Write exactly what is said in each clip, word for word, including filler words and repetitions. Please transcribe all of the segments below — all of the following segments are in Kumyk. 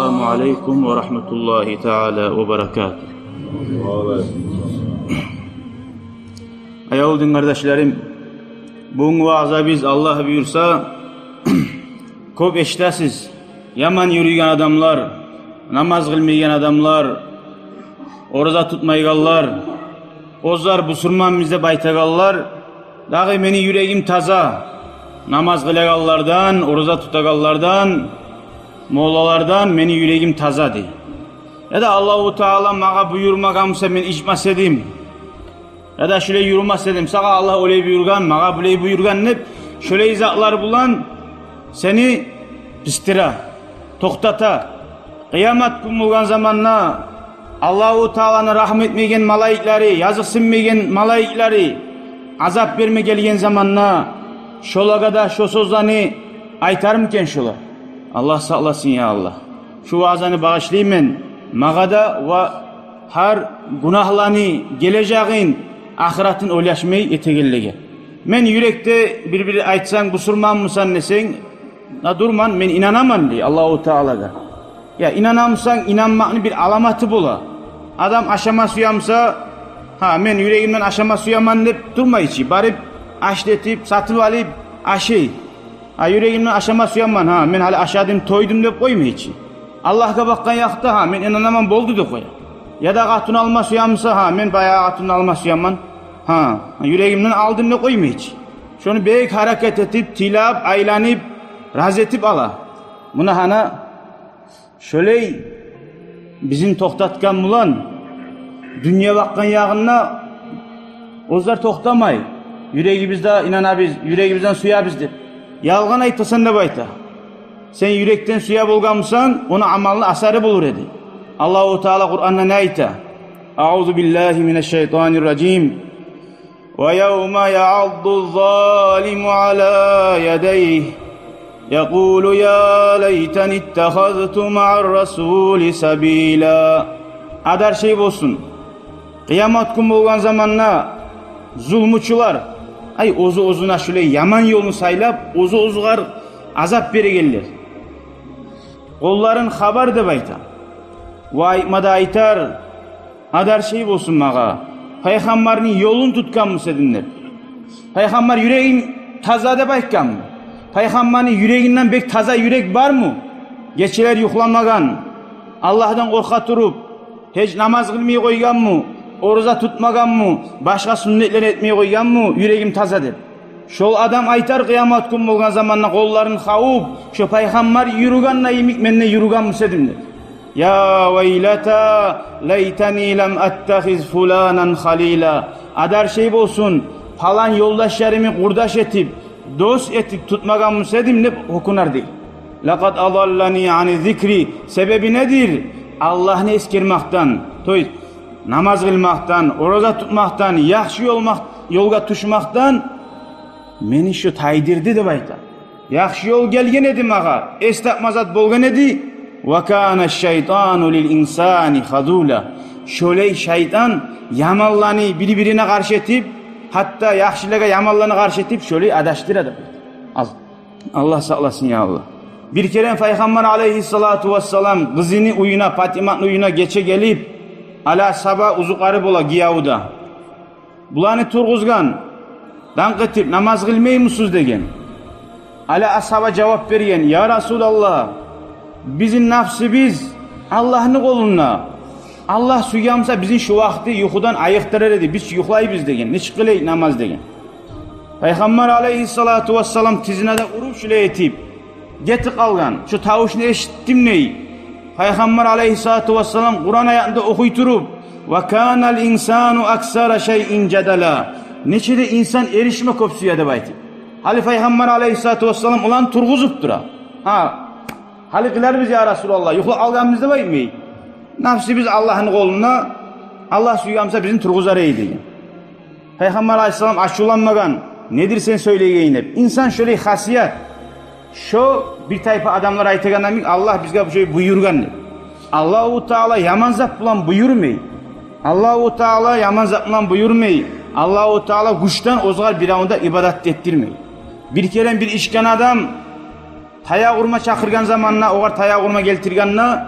Ассаламу алейкум ва рагьматуллагьи таала ва баракатугь. Аявлу дин къардашларым, бугюнгю ваъзабыз, Аллагь буюрса, кёп эшитесиз. Яман юрюйген адамлар, намаз къылмайгъан адамлар, ораза тутмайгъанлар, оьзлер бусурманбыз деп айтагъанлар, дагъы мени юрегим таза. Намаз къылагъанлардан, ораза тутагъанлардан, моллалардан мени юрегим таза дей. Яда Аллагьу Таала магъа буюрмагъан буса, мен ичмес эдим. Яда шулай юрюмес эдим, сагъа Аллагь олай буюргъан, магъа булай буюргъан деп, шулай затлар булан сени пистире, токътата. Къыямат гюн болгъан заманда Аллагьу Тааланы рагьму этмейген малайиклери, языкъсынмайгъан малайиклери азап берме гелген заманда, шолагъа да шо сёзлени айтармы экен шолар? Аллагь сакъласын, я Аллагь. Шу ваъзаны багъышлайман магъа да ва гьар гюнагьланы гележегин, ахыратын ойлашмай этегенлеге. Мен юрекде бир-бир айтсанг, бусурманмысан десенг, да дурман, мен инанаман дей Аллагьу Таалагъа. Я, инанамысан, инанмакъны бир аламаты бола. Адам ашама сюемуса, гьа, мен юрегимден ашама сюемен деп турмай чы. Барып, аш этип, сатып алып, ашай. Гьа, юрегимден ашама сюемен, гьа, мен гьали ашадым, тойдум деп къоймай чы. Аллагьгъа бакъгъан якъда, гьа, мен инанаман, болду деп къоя. Яда къатын алма сюемуса, гьа, мен баягъы къатынны алма сюемен, гьа, юрегимден алдым деп къоймай чы. Шону бек гьаракат этип, тилеп, айланып, рази этип ала. Муна гьана шолай бизин токътатгъан булан дюнья бакъгъан ягъында оьзлер токътамай, юрегибизде инанабыз, юрегибизден сюебиз деп. Ялгъан айтасан деп айта. Сен юрекден сюе болгъан бусанг, ону амалны асары болур эди. Аллагьу Таала Къуранда не айта? Аузу биллагьи минаш-шайтанир-ражим. ويوم يعض الظالم على يديه يقول يا ليتني اتخذت مع الرسول سبيلا. Адаршай болсун, къыямат гюн болгъан заманда зулмучулар, ай, оьзю-оьзюне шулай яман ёлну сайлап, оьзю-оьзюне азап берегенлер, къолларын къабар деп айта. Ва айтма да айтар: «Адаршай болсун магъа, пайхаммарны ёлун тутгъан буса эдим», — деп. Пайхаммар «юрегим таза» деп айтгъанмы? Пайхаммарны юрегинден бек таза юрек бармы? Гечелер юхламагъан, Аллагьдан къоркъа туруп, гьеч намаз къылмай къойгъанмы, ораза тутмагъанмы, башгъа сюннетлер этмей къойгъанмы, «юрегим таза» деп? Шол адам айтар къыямат гюн болгъан заманда, къолларын къабып: «Шо пайхаммар юрюген йимик мен де юрюген буса эдим», — деп. «يا ويلتى ليتني لم أتخذ فلانا خليلا». «Адаршай болсун, палан ёлдашларымны къурдаш этип, дос этип тутмагъан буса эдим», — деп гьёкюнер дей. «لقد أضلني عن الذكر». Себеби недир? Аллагьны эсгермекден, то есть намаз къылмакъдан, ораза тутмакъдан, яхшы ёлмакъ-, ёлгъа тюшмекден мени шо тайдырды деп айта. Яхшы ёл гелген эди магъа, эс тапма зат болгъан эди. «وكان الشيطان للإنسان خذولا». Шолай шайтан яманланы бир-бирине къаршы этип, гьатта яхшылагъа яманланы къаршы этип, шолай адашдыра деп айта. Ал-, Аллагь сакъласын, я Аллагь. Бир керен Пайхаммар алайгьиссалату вассалам къызыны уьюне, Патиматны уьюне гече гелип, Али асгьаба узукъары бола гиевде. Буланы тургъузгъан, дангъ этип: «Намаз къылмаймысыз?» — деген. Али асгьаба жавап берген: «Я Расулаллагь, бизин напсыбыз Аллагьны къолунда. Аллагь сюйген буса, бизин шу вакъти юхудан айыкъдырар эди, биз юхлайбыз», — деген. «Нечик къылайыкъ намаз?» — деген. Пайхаммар алайгьиссалату вассалам тизине де уруп, шулай этип гетип къалгъан. Шо тавушну эшитдим дей. Пайхаммар алайгьиссалату вассалам Къуран аятны да охуй туруп: «وكان الإنسان أكثر شيء جدلا». Нечик де инсан эришме кёп сюе деп айтып. Гьали Пайхаммар алайгьиссалату вассалам оланы тургъузуп тура. Гьа, гьали къыларбыз, я Расулаллагь, юхлап къалгъанбыз деп айтмай. Напсыбыз Аллагьны къолунда, Аллагь сюйген буса, бизин тургъузар эди деген. Пайхаммар алайгьиссалам ачувланмагъан, недир сен сёйлейгенинг деп. Инсан шолай хасият. Шо бир тайпа адамлар айтагъан йимик, Аллагь бизге бу шей буюргъан деп. Аллагьу Таала яман зат булан буюрмай. Аллагьу Таала яман зат булан буюрмай. Аллагьу Таала гючден оьзюне биревню де ибадат этдирмей. Бир керен бир ичген адам таякъ урма чакъыргъан заманда, огъар таякъ урма гелтиргенде,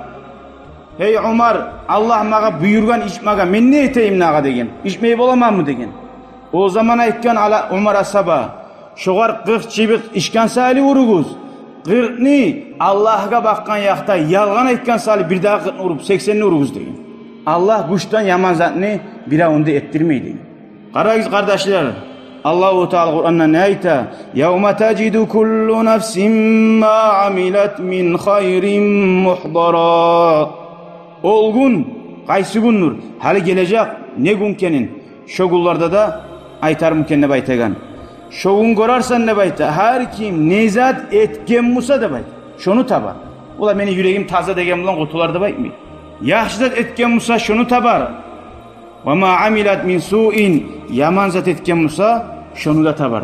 «Гьей Умар, Аллагь магъа буюргъан ичмеге, мен не этейим дагъы?» — деген. «Ичмей боламанмы?» — деген. О заман айтгъан Ала-, Умар асгьаба: «Шогъар къыркъ чыбыкъ ичген саялы уругъуз, къыркъны Аллагьгъа бакъгъан якъда ялгъан айтгъан саялы бирдагъы къыркъны уруп, сексенни уругъуз», — деген. Аллагь гючден яман затны биревню де этдирмей, деген. Къарагъыз, къардашлар, Аллагьу Таала Къуранда не айта? «Явма тажиду куллу нафсин ма амилат мин хайрин мухдара». Ол гюн, къайсы гюндюр, гьали гележек, не гюн экенин шо гюнлерде де айтармы экен деп айтагъан. Шо гюн гёрерсен деп айта, гьар ким не зат этген буса деп айта, шону табар. Олай «мени юрегим таза» деген булан къутулар деп айтмай. Яхшы зат этген буса, шону табар. «Ва ма амилат мин суин», яман зат этген буса, шону да табар.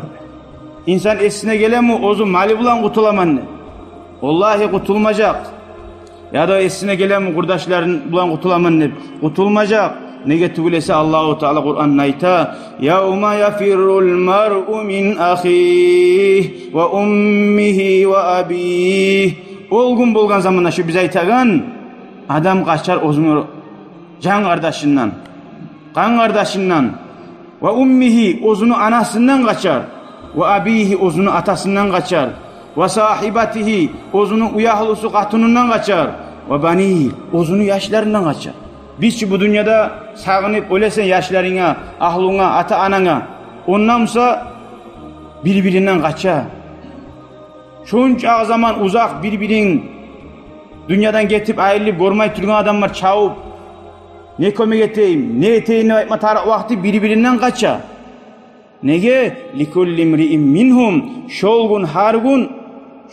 Инсан эсине гелеми оьзю малы булан къутуламан деп? Валлагьи, къутулмажакъ. Яда эсине гелеми къурдашларым булан къутуламан деп? Къутулмажакъ. Неге тюгюл эсе Аллагьу Таала Къуранда айта: «Явма яфиррул маръу мин ахигьи ва уммигьи ва абигьи». Ол гюн болгъан заманда, шо биз айтагъан, адам къачар оьзюню жан къардашындан, къан къардашындан, «ва уммигьи», оьзюню анасындан къачар, «ва абигьи», оьзюню атасындан къачар, «ва сагьибатигьи», оьзюню уьягьлюсю, къатынындан къачар, «ва банигьи», оьзюню яшларындан къачар. Биз чи бу дюньяда сагъынып оьлесен яшларынга, агьлюнге, ата-ананга, ондан буса бир-биринден къача. Шунча заман узакъ бир-бирин дюньядан гетип, айрылып, гёрмей тургъан адамлар чавуп, не кёмек этейим, не этейим деп айтма тарыкъ вакъти бир-биринден къача. Неге? «Ликулли имриин мингьум», шол гюн гьар гюн,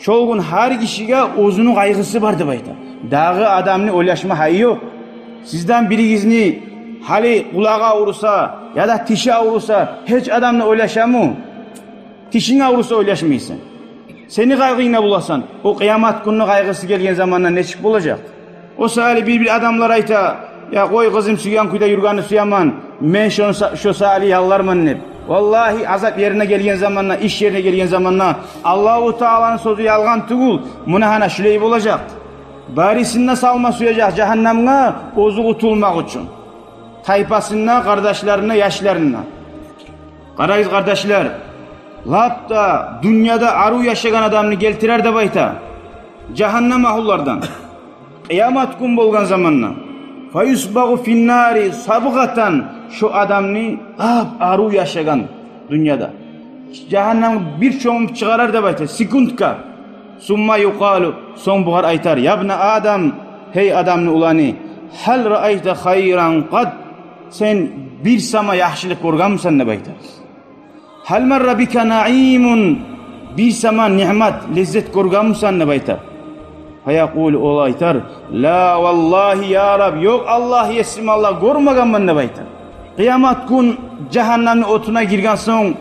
шол гюн гьар гишиге оьзюню къайгъысы бар деп айта. Дагъы адамны ойлашма гьайы ёкъ. Сизден биригизни гьали къулагъы авруса яда тиши авруса, гьеч адамны ойлашамы? Тишинг авруса, ойлашмайсан. Сени къайгъынгда боласан. О къыямат гюнню къайгъысы гелген заманда нечик болажакъ? О саялы бир-бир адамлар айта: «Я къой, къызым, сюйген кюйде юрюгенни сюемен, мен шону са-, шо саялы ялларман», — деп. Валлагьи, азап ерине гелген заманда, иш ерине гелген заманда, Аллагьу Тааланы сёзю ялгъан тюгюл, муна гьана шулай болажакъ. Барисын да салма сюежек жагьаннемге, оьзю къутулмакъ учун. Тайпасына, къардашларына, яшларына. Къарагъыз, къардашлар, лап да дюньяда арив яшагъан адамны гелтирер деп айта жагьаннам агьлулардан. Къыямат гюн болгъан заманда, «фаюсбагъу финнари сабгъатан», шо адамны лап арив яшагъан дюньяда жагьаннамгъа бир чомуп чыгъарар деп айта, секундгъа. «Сумма юкъалу», сонг бугъар айтар: «Ябна Адам, гьей Адамны уланы, гьал раайта хайран къат, сен бир сама яхшылыкъ гёргенмисен?» — деп айтар. «Гьал марра бика наимун, бир сама ниъмат, леззет гёргенмисен?» — деп айтар. «Фаякъулу», ол айтар: «Ла валлагьи, я Раб, ёкъ, Аллагь, есим Аллагь, гёрмегенмен», — деп айтар. Къыямат гюн жагьаннамны отуна гирген сонг,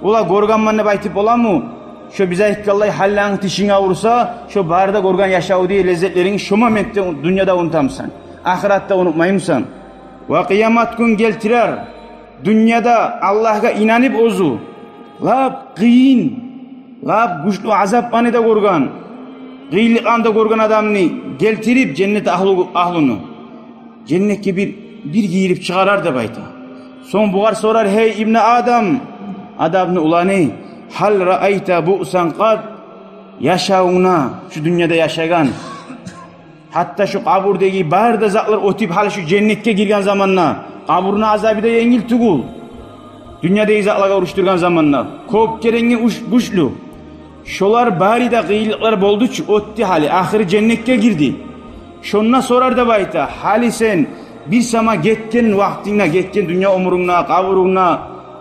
олай гёргенмен деп айтып боламы? Шо биз айтгъанлай, гьалланг, тишинг авруса, шо бары да гёрген яшавну леззетлерин шо моментде, дюньяда унутамысан, ахыратда унутмаймысан? Ва къыямат гюн гелтирер дюньяда Аллагьгъа инанып оьзю, лап къыйын, лап гючлю азапланы да гёрген, къыйынлыкъланы да гёрген адамны гелтирип, женнет агьлу-, агьлуну женнетге бир, бир гийирип чыгъарар деп айта. Сонг бугъар сорар: «Гьей ибни Адам, Адамны уланы, гьал раайта буъсан къат, яшавунгда, шу дюньяда яшагъан, гьатта шу къабурдагъы бары да затлар оьтюп, гьали шу женнетге гирген заманда, къабурну азабы да енгил тюгюл. Дюньядагъы затлагъа урушдургъан заманда кёп керенге уьч-, гючлю. Шолар бары да къыйынлыкълар болду чу, оьтдю гьали, ахыры женнетге гирди. Шонда сорар деп айта: гьали сен бир сама гетген вакътингде, гетген дюнья оьмюрюнгде, къабурунгда,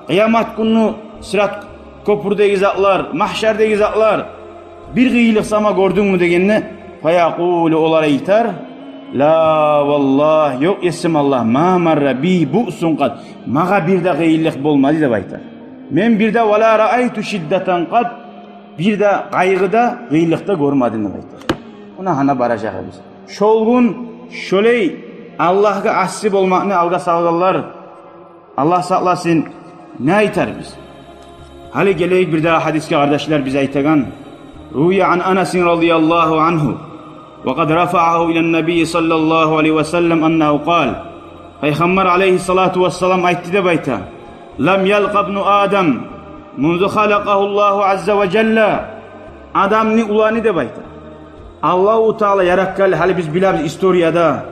къыямат гюнню сырат кёпюрдеги затлар, магьшардагъы затлар, бир къыйынлыкъ сама гёрдюнгмю?» — дегенде, «фаякъулу», олар айтар: «Ла валлагь, ёкъ, есим Аллагь, ма марра би буъсун къат, магъа бир де къыйынлыкъ болмады», — деп айтар. «Мен бир де, ва ла раайту шиддатан къат, бир де къайгъы да, къыйынлыкъ да гёрмедим», — деп айтар. Муна гьана баражагъыбыз. Шол гюн шолай Аллагьгъа асси болмакъны алгъа салгъанлар, Аллагь сакъласын, не айтар биз? Гьали гелейик бирдагъы гьадисге, къардашлар, биз айтагъан. Рувия ан Анасин радияллагьу ангьу. وقد رفعه إلى النبي صلى الله عليه وسلم أنه قال. Пайхаммар алейгьиссалату вассалам айтды деп айта: لم يلق ابن آدم منذ خلقه الله عز وجل. Адамны уланы деп айта. Аллагьу Таала яратгъанлы, гьали биз билебиз историяда.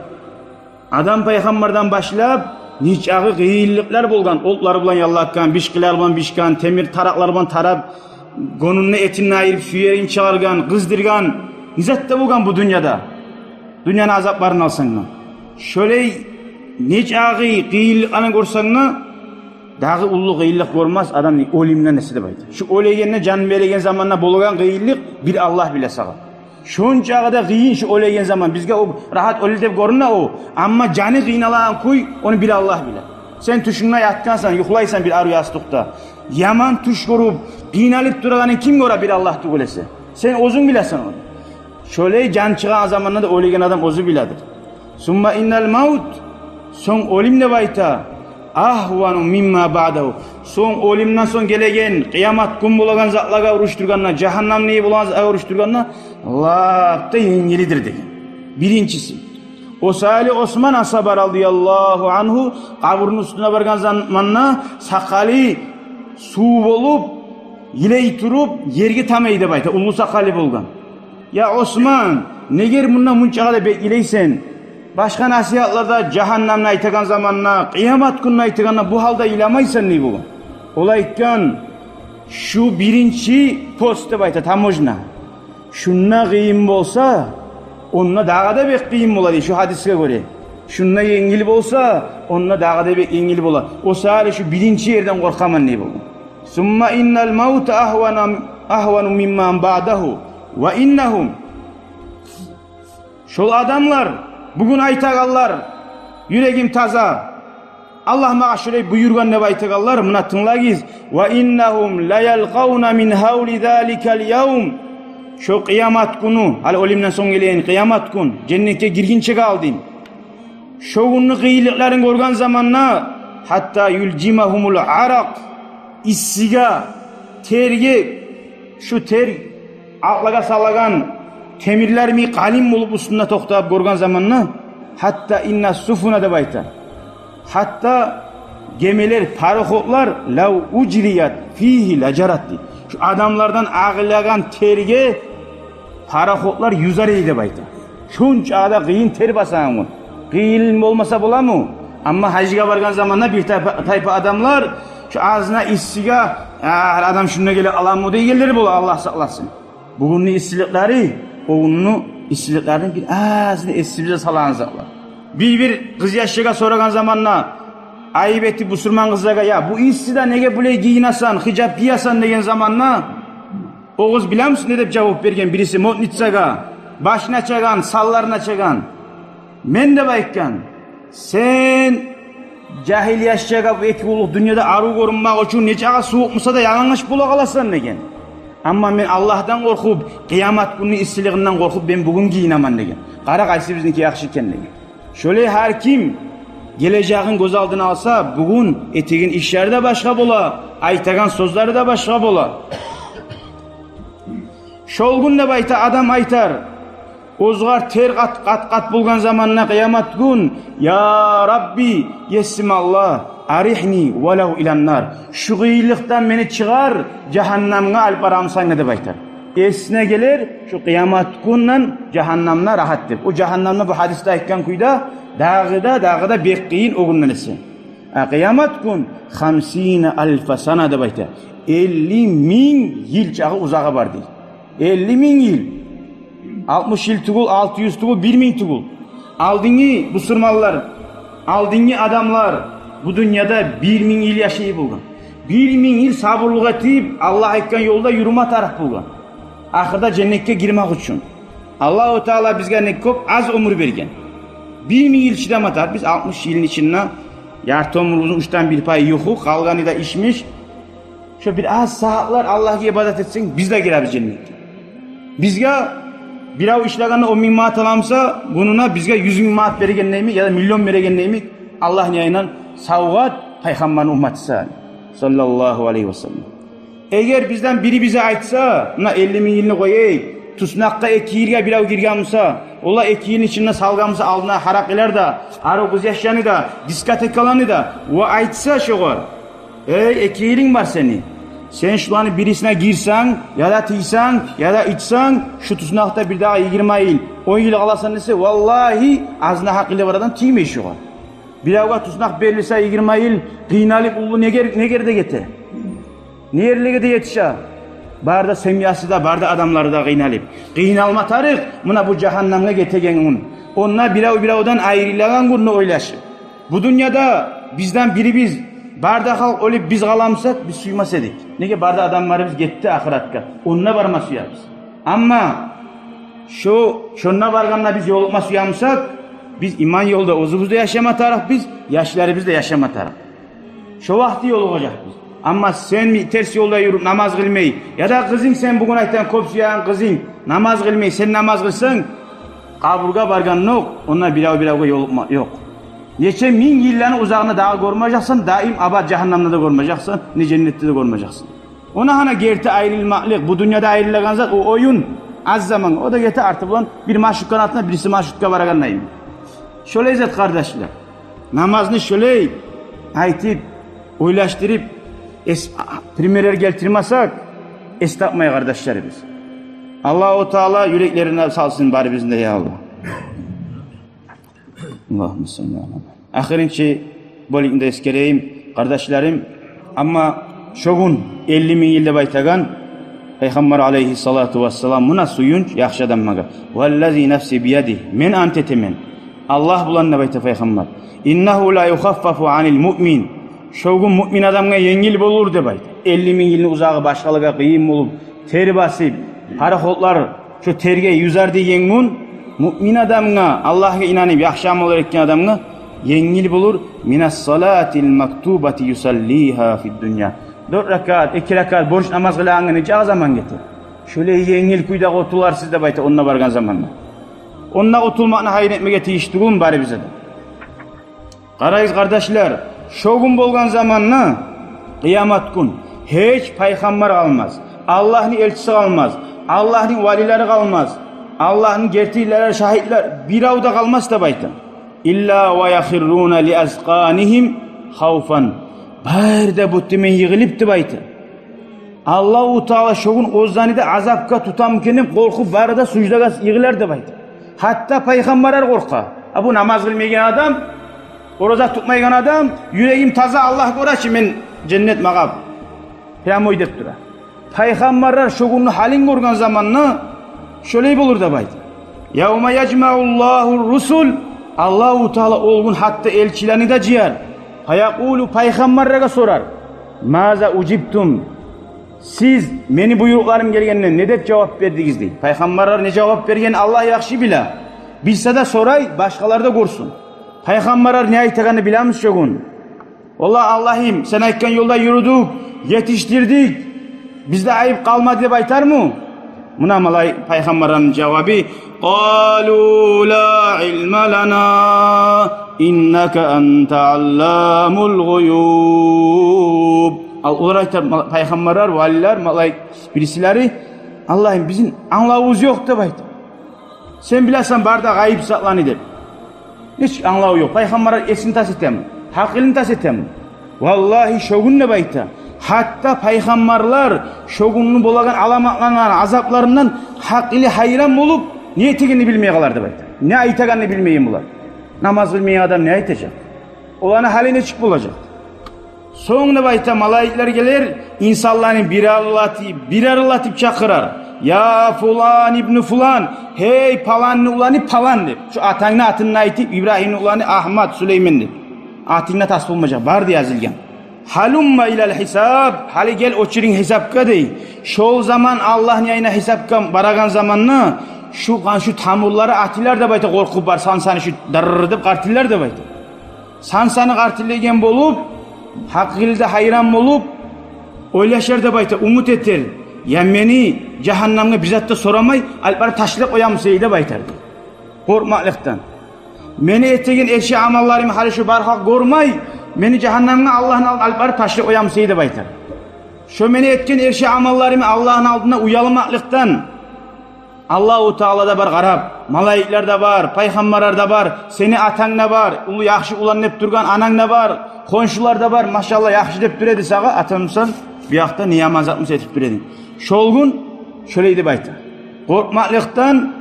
Адам пайхаммардан башлап нечакъы къыйынлыкълар болгъан, отлар булан яллатгъан, бишкилер булан бишген, темир таракълар булан тарап, гёнюню этин айырып, сюегин чыгъаргъан, къыздыргъан, не зат да болгъан бу дюньяда. Дюньяны азапларын алсанг да. Шолай нечакъы къыйынлыкъланы гёрсенг де, дагъы уллу къыйынлыкъ гёрмес адам оьлюмден эсе деп айта. Шу оьлегенде, жан береген заманда болгъан къыйынлыкъ бир Аллагь биле сагъа. Шончакъы да къыйын шу оьлеген заман. Бизге о рагьат оьле деп гёрюне о. Амма жаны къыйналагъан кюй, ону бир Аллагь биле. Сен тюшюнгде ятгъансан, юхлайсан бир арив ястыкъда. Яман тюш гёрюп, къыйналып турагъанын ким гёре, бир Аллагь тюгюл эсе? Сен оьзюнг билесен ону. Шолай жан чыгъагъан заманда да оьлеген адам оьзю биледир. ثم إن الموت, сонг оьлюм деп айта, أهون مما بعده. Сонг оьлюмден сонг гелеген къыямат гюн болагъан затлагъа урушдургъанда, жагьаннам не болагъан затлагъа урушдургъанда, лап да енгилидир деген. Биринчиси. О саялы Осман асгьаба радияллагьу ангьу къабурну уьстюне баргъан заманда сакъалы сув болуп, йылай туруп, ерге тамай деп айта, уллу сакъалы болгъан. Я Осман, неге мунда мунчакъы да бек йылайсан? Башгъа насигьатларда жагьаннамны айтагъан заманда, къыямат гюнню айтагъанда бу гьалда йыламайсан, не болгъан? Ол айтгъан: шу биринчи пост деп айта, таможня. Шунда къыйын болса, онда дагъы да бек къыйын бола дей, шу гьадисге гёре. Шунда енгил болса, онда дагъы да бек енгил бола. О саялы шу биринчи ерден къоркъаман, не болгъан? ثم إن الموت أهون، أهون مما بعده. وإنهم. Шол адамлар, бугюн айтагъанлар, юрегим таза, Аллагь магъа шулай буюргъан деп айтагъанлар, муна тынглагъыз. وإنهم ليلقون من هول ذلك اليوم. Шо къыямат гюню, гьали оьлюмден сонг гелеген къыямат гюн, женнетге гиргинчеге алдын. Шо гюнню къыйынлыкъларын гёрген заманда, حتى يلجمهم العرق, иссиге, терге, шу тер атлагъа салагъан темирлер йимик къалын болуп уьстюнде токътап гёрген заманда, حتى إن السفن деп айта. Гьатта гемелер, пароходлар, لو أجريت فيه لجرت дей. Шу адамлардан агъылагъан терге пароходлар юзер эди деп айта. Шунча да къыйын тер басагъан гюн. Къыйын болмаса боламы? Амма гьажгъа баргъан заманда бир тайпа, тайпа адамлар шу азына иссиге, «Я, гьар адам шунда геле аламы?» дейгенлер бола, Аллагь сакъласын. Бугюнню иссиликлери, о гюнню иссиликлерин бир азына эсибизге салагъан затлар. Бир-бир къызъяшлагъа сорагъан заманда, айып этип бусурман къызлагъа: «Я, бу иссиде неге булай гийинесен, хижап гиесен?» деген заманда, о къыз, билемисен, не деп жавап берген бириси модницагъа, башын ачагъан, санларын ачагъан? Мен деп айтгъан. Сен жагьил яшлагъа бу эки къуллукъ дюньяда арив гёрюнмек учун нечакъы сувукъ буса да ялангач бола къаласан деген. Амма мен Аллагьдан къоркъуп, къыямат гюнню иссилигинден къоркъуп, мен бугюн гийинемен деген. Къара, къайсы бизники яхшы экен деген. Шолай гьар ким гележегин гёз алдына алса, бугюн этеген ишлери де башгъа бола, айтагъан сёзлери де башгъа бола. Шол гюн деп айта, адам айтар, оьзюгер тер къат-къат болгъан заманда къыямат гюн: «Я Рабби, есим Аллагь, арихни валав илан нар. Шу къыйынлыкъдан мени чыгъар, жагьаннамгъа алып барамысан да», — деп айтар. Эсине гелер, шу къыямат гюнден жагьаннамда рагьат деп. О жагьаннамда, бу гьадисде айтгъан кюйде, дагъы да, дагъы да бек къыйын о гюнден эсе. А къыямат гюн хамсина алфа сана деп айта. Элли минг йыл чакъы узагъы бар дей. Элли минг йыл. Алтмыш йыл тюгюл, алты юз тюгюл, бир минг тюгюл. Алдынгы бусурманлар, алдынгы адамлар бу дюньяда бир минг йыл яшай болгъан. Бир минг йыл сабурлукъ этип, Аллагь айтгъан ёлда юрюме тарыкъ болгъан. Ахырда женнетге гирмек учун. Аллагьу Таала бизге не кёп аз оьмюр берген. Бир минг йыл чыдама тарыкъ биз, алтмыш йылны ичинде ярты оьмюрюбюзню уьчден бир пайы юху, къалгъаны да иш-миш. Шо бир аз сагьатлар Аллагьгъа ибадат этсенг, биз де гиребиз женнетге. Бизге бирев ишлегенде он минг манат аламыса, гюнюне бизге юз минг манат берегенде йимик, яда миллион берегенде йимик, Аллагьны янындан савгъат, пайхаммарны умматыса, саллаллагьу алайгьи ва саллам. Эгер бизден бири бизге айтса: «Муна элли минг йылны къояйыкъ, туснакъгъа эки йылгъа бирев гирген буса, Олар эки йылны ичинде салгъан буса алдына гьаракъылар да, арив къыз яшланы да, дискотекаланы да, ва айтса шогъар: «Эй, эки йылынг бар сени. Сен шуланы бирисине гирсенг, яда тийсенг, яда ичсенг, шу туснакъда бирдагъы йигирма йыл, он йыл къаласан», — десе, валлагьи, азына гьакъылы бар адам тиймей шогъар. Биревге туснакъ берилсе, йигирма йыл къыйналып, уллу негер-, негерде гете. Не ерлеге де етише. Бары да семьясы да, бары да адамлары да къыйналып. Къыйналма тарыкъ, муна бу жагьаннамгъа гетеген гюн. Онда бирев-биревден айрылагъан гюнню ойлашып. Бу дюньяда бизден бирибиз, бары да халкъ оьлюп, биз къала бусакъ, биз сюймес эдик. Неге, бары да адамларыбыз гетди ахыратгъа. Онда барма сюебиз. Амма шо, шонда баргъанда биз ёлукъма сюе бусакъ, биз иман ёлда оьзюбюз де яшама тарыкъ, биз, яшларыбыз да яшама тарыкъ. Шо вакъти ёлугъажакъбыз. Амма сен терс ёлда юрюп, намаз къылмай, яда къызынг, сен бугюн айтгъан кёп сюеген къызынг намаз къылмай, сен намаз къылсанг, къабургъа баргъанда окъ, онда бирев-биревге ёлукъма ёкъ. Нече минг йылланы узагъында дагъы гёрмежексен, даим абат жагьаннамда да гёрмежексен, не женнетде де гёрмежексен. Ону гьана герти айрылмакълыкъ, бу дюньяда айрылагъан зат, о оюн, аз заман, о да гете, арты булан бир маршрутканы артындан бириси маршрутгъа барагъандай. Шолай зат, къардашлар. Намазны шолай айтып, ойлашдырып, эс-, примерлер гелтирмесек, эс тапмай, къардашларыбыз. Аллагьу Таала юреклерине салсын барыбызны да, я Аллагь. Аллагьумма салли аля Мухаммад. Ахырынчы бёлюкню де эсгерейим, къардашларым. Амма шо гюн, элли минг йыл деп айтагъан Пайхаммар алейгьиссалату вассалам, муна сююнч яхшы адамлагъа. «Валлази нафси биядигьи», мен ант этемен Аллагь булан деп айта Пайхаммар. «Иннагьу ла юхаффафу анил муъмин». Шо гюн муъмин адамгъа енгил болур деп айта. Элли минг йылны узагъы башгъалагъа къыйын болуп, тер басып, пароходлар шо терге юзер деген гюн, муъмин адамгъа, Аллагьгъа инанып, яхшы амаллар этген адамгъа енгил болур. «Минас салатил мактубати юсаллигьа фид дунья». Дёрт ракаат, эки ракаат борч намаз къылагъангъа нече аз заман гете. Шолай енгил кюйде къутуларсыз деп айта, онда баргъан заманда. Онда къутулмакъны гьайын этмеге тийишли тюгюлмю барыбыз да? Къарагъыз, къардашлар, шо гюн болгъан заманда, къыямат гюн, гьеч пайхаммар къалмас, Аллагьны элчиси къалмас, Аллагьны валилери къалмас, Аллагьны гертилери, шагьитлер, бирев де къалмас деп айта. «Илла ва яхирруна ли азкъанигьим хавфан». Бары да бутден йыгъылып деп айта. Аллагьу Таала шо гюн оьзлени де азапгъа тутамы экен деп къоркъуп, бары да суждагъа йыгъылар деп айта. Гьатта пайхаммарлар къоркъа. А бу намаз къылмайгъан адам, ораза тутмайгъан адам, юрегим таза, Аллагь гёре чи, мен женнет магъа прямой деп тура. Пайхаммарлар шо гюнню гьалын гёрген заманда шолай болур деп айта. «Явма яжмауллагьур русул». Аллагьу Таала ол гюн гьатта элчилени де жыяр. «Фаякъулу», пайхаммарлагъа сорар: «Маза ужибтум?» Сиз мени буйрукъларым гелгенде не деп жавап бердигиз, дей. Пайхаммарлар не жавап берген Аллагь яхшы биле. Билсе де сорай, башгъалар да гёрсюн. Пайхаммарлар не айтагъанны билемисиз шо гюн? Валлагь, Аллагьым, сен айтгъан ёлда юрюдюк, етишдирдик, бизде айып къалмады деп айтармы? Муна малай-, пайхаммарланы жавабы: «Къалу ла илма лана, иннака анта алламул гъуюб». Ал, олар айтар, ма-, пайхаммарлар, валилер, малай-, бирисилери: «Аллагьым, бизин англавубуз ёкъ», — деп айта. «Сен билесен бары да гъайып затланы», — деп. Гьеч англаву ёкъ. Пайхаммарлар эсин тас этеми? Гьакъылын тас этеми? Валлагьи, шо гюн деп айта, гьатта пайхаммарлар шо гюнню болагъан аламатларындан, азапларындан гьакъылы гьайран болуп, не этегенни билмей къалар деп айта. Не айтагъанны билмейген булар. Намаз къылмайгъан адам не айтажакъ? Оланы гьалы нечик болажакъ? Сонг деп айта, малайиклер гелер, инсанланы бирерлетип, бирерлетип чакъырар. «Я фулан ибну фулан, гьей, паланны уланы палан», — деп. Шо атангны атын айтып, Ибрагьимни уланы Агьмат, Сулеймен деп. Атынг да тас болмажакъ, бары да язылгъан. «Гьалумма илал гьисаб, гьали гел, очуринг гьисапгъа», — дей. Шол заман Аллагьны янына гьисапгъа барагъан заманда шу, шу тамурлары атылар деп айта, къоркъуп бар, сан-саны шу дырр деп къартыллар деп айта. Сан-саны къартыллайгъан болуп, гьакъылы да гьайран болуп, ойлашар деп айта, умут этер: «Я мени жагьаннамгъа бир зат да сорамай, алып барып ташлап къоямыса эди», — деп айтар. Къоркъмакълыкъдан. «Мени этеген эрши амалларым гьали шу бар халкъ гёрмей, мени жагьаннамгъа Аллагьны алдына алып барып ташлап къоямыса эди», — деп айтар. Шо мени этген эрши амалларым Аллагьны алдында уялмакълыкъдан, Аллагьу Таала да бар къарап, малайиклер де бар, пайхаммарлар да бар, сени атанг да бар, уллу яхшы улан деп тургъан ананг да бар, хоншулар да бар, машаллагь, яхшы деп тура эди сагъа, атанг бусанг, бу якъда не яман затмы этип тура эдинг. Шол гюн шолай деп айта. Къоркъмакълыкъдан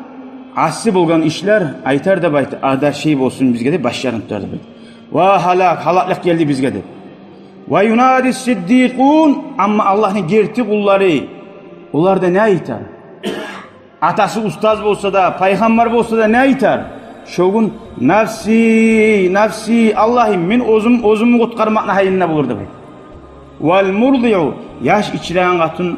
асси болгъан ишлер айтар деп айта, адар шей болсун бизге деп, башларын тутар деп айта. Ва гьалак, гьалаклыкъ гелди бизге деп. Ва юнади сиддикъун, амма Аллагьны герти къуллары, олар да не айтар? Атасы устаз болса да, пайхаммар болса да, не айтар? Шо гюн: «Нафси, нафси, Аллагьым, мен оьзюм, оьзюмню къутгъармакъны гьайында болур», — деп айта. Вал мурдиу, яш ичиреген къатын,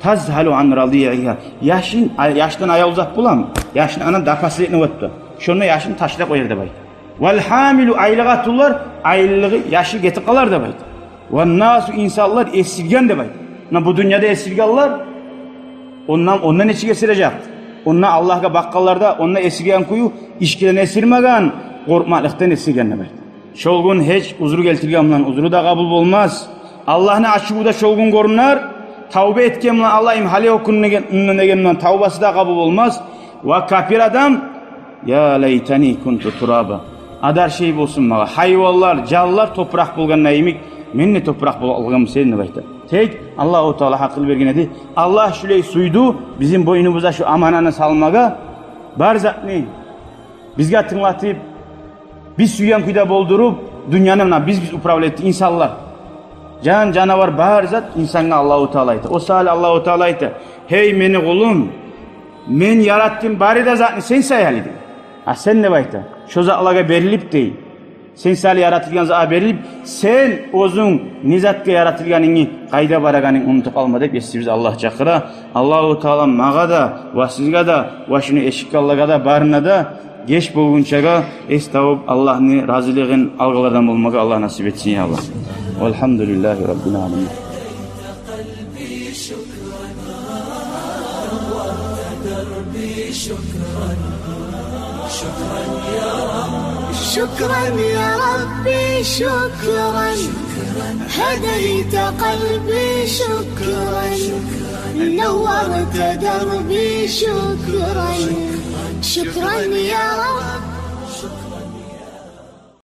тазгьалу ан радиигьа, яшын, яшдан аявлу зат боламы? Яшны ана до последнего тутар. Шонда яшын ташлап къояр деп айта. Вал гьамилу, айлы къатынлар, айлылыгъы, яшы гетип къалар деп айта. Ван насу, инсанлар эсирген деп айта. Муна бу дюньяда эсиргенлер, ондан, ондан нечик эсирежек? Онда Аллагьгъа бакъгъанлар да, онда эсирген кюю, ичкиден эсирмеген, къоркъмакълыкъдан эсирген деп айта. Шол гюн гьеч узру гелтирген булан узру да къабул болмас. Аллагьны ачуву да шол гюн гёрюнер. Тавба этген булан, Аллагьым, гьали о гюн деген, деген булан тавбасы да къабул болмас. Ва капир адам: «Я лайтани кунту тураба». Адар шей болсун магъа, гьайванлар, жанлар топуракъ болгъанда йимик, мен де топуракъ болуп къалгъанман сен деп айта. Тек Аллагьу Таала гьакъыл берген эди. Аллагь шулай сюйдю, бизин бойнубузгъа шу амананы салмагъа, бар затны бизге тынглатып, биз сюйген кюйде болдуруп, дюньяны муна биз, биз управлять этдик, инсанлар. Жан, жанавар, бар зат инсангъа Аллагьу Таала айта. О саялы Аллагьу Таала айта: «Гьей мени къулум, мен яратдым бары да затны сен саялы», — дей. А сен деп айта, шо затлагъа берилип дей. Сен саялы яратылгъан затгъа берилип, сен оьзюнг не затгъа яратылгъанынгны, къайда барагъанынгны унутуп къалма деп, есибиз Аллагь чакъыра. Аллагьу Таала магъа да, ва сизге де, ва шуну эшитгенлеге де, барына да, геч болгъунчагъа эс табып, Аллагьны разилигин алгъанлардан болмагъа Аллагь насип этсин, я Аллагь. Валгьамдулиллагьи раббил аламин. شكرا يا ربي، شكرا. هديت قلبي، شكرا. نورت دربي، شكرا. شكرا يا رب.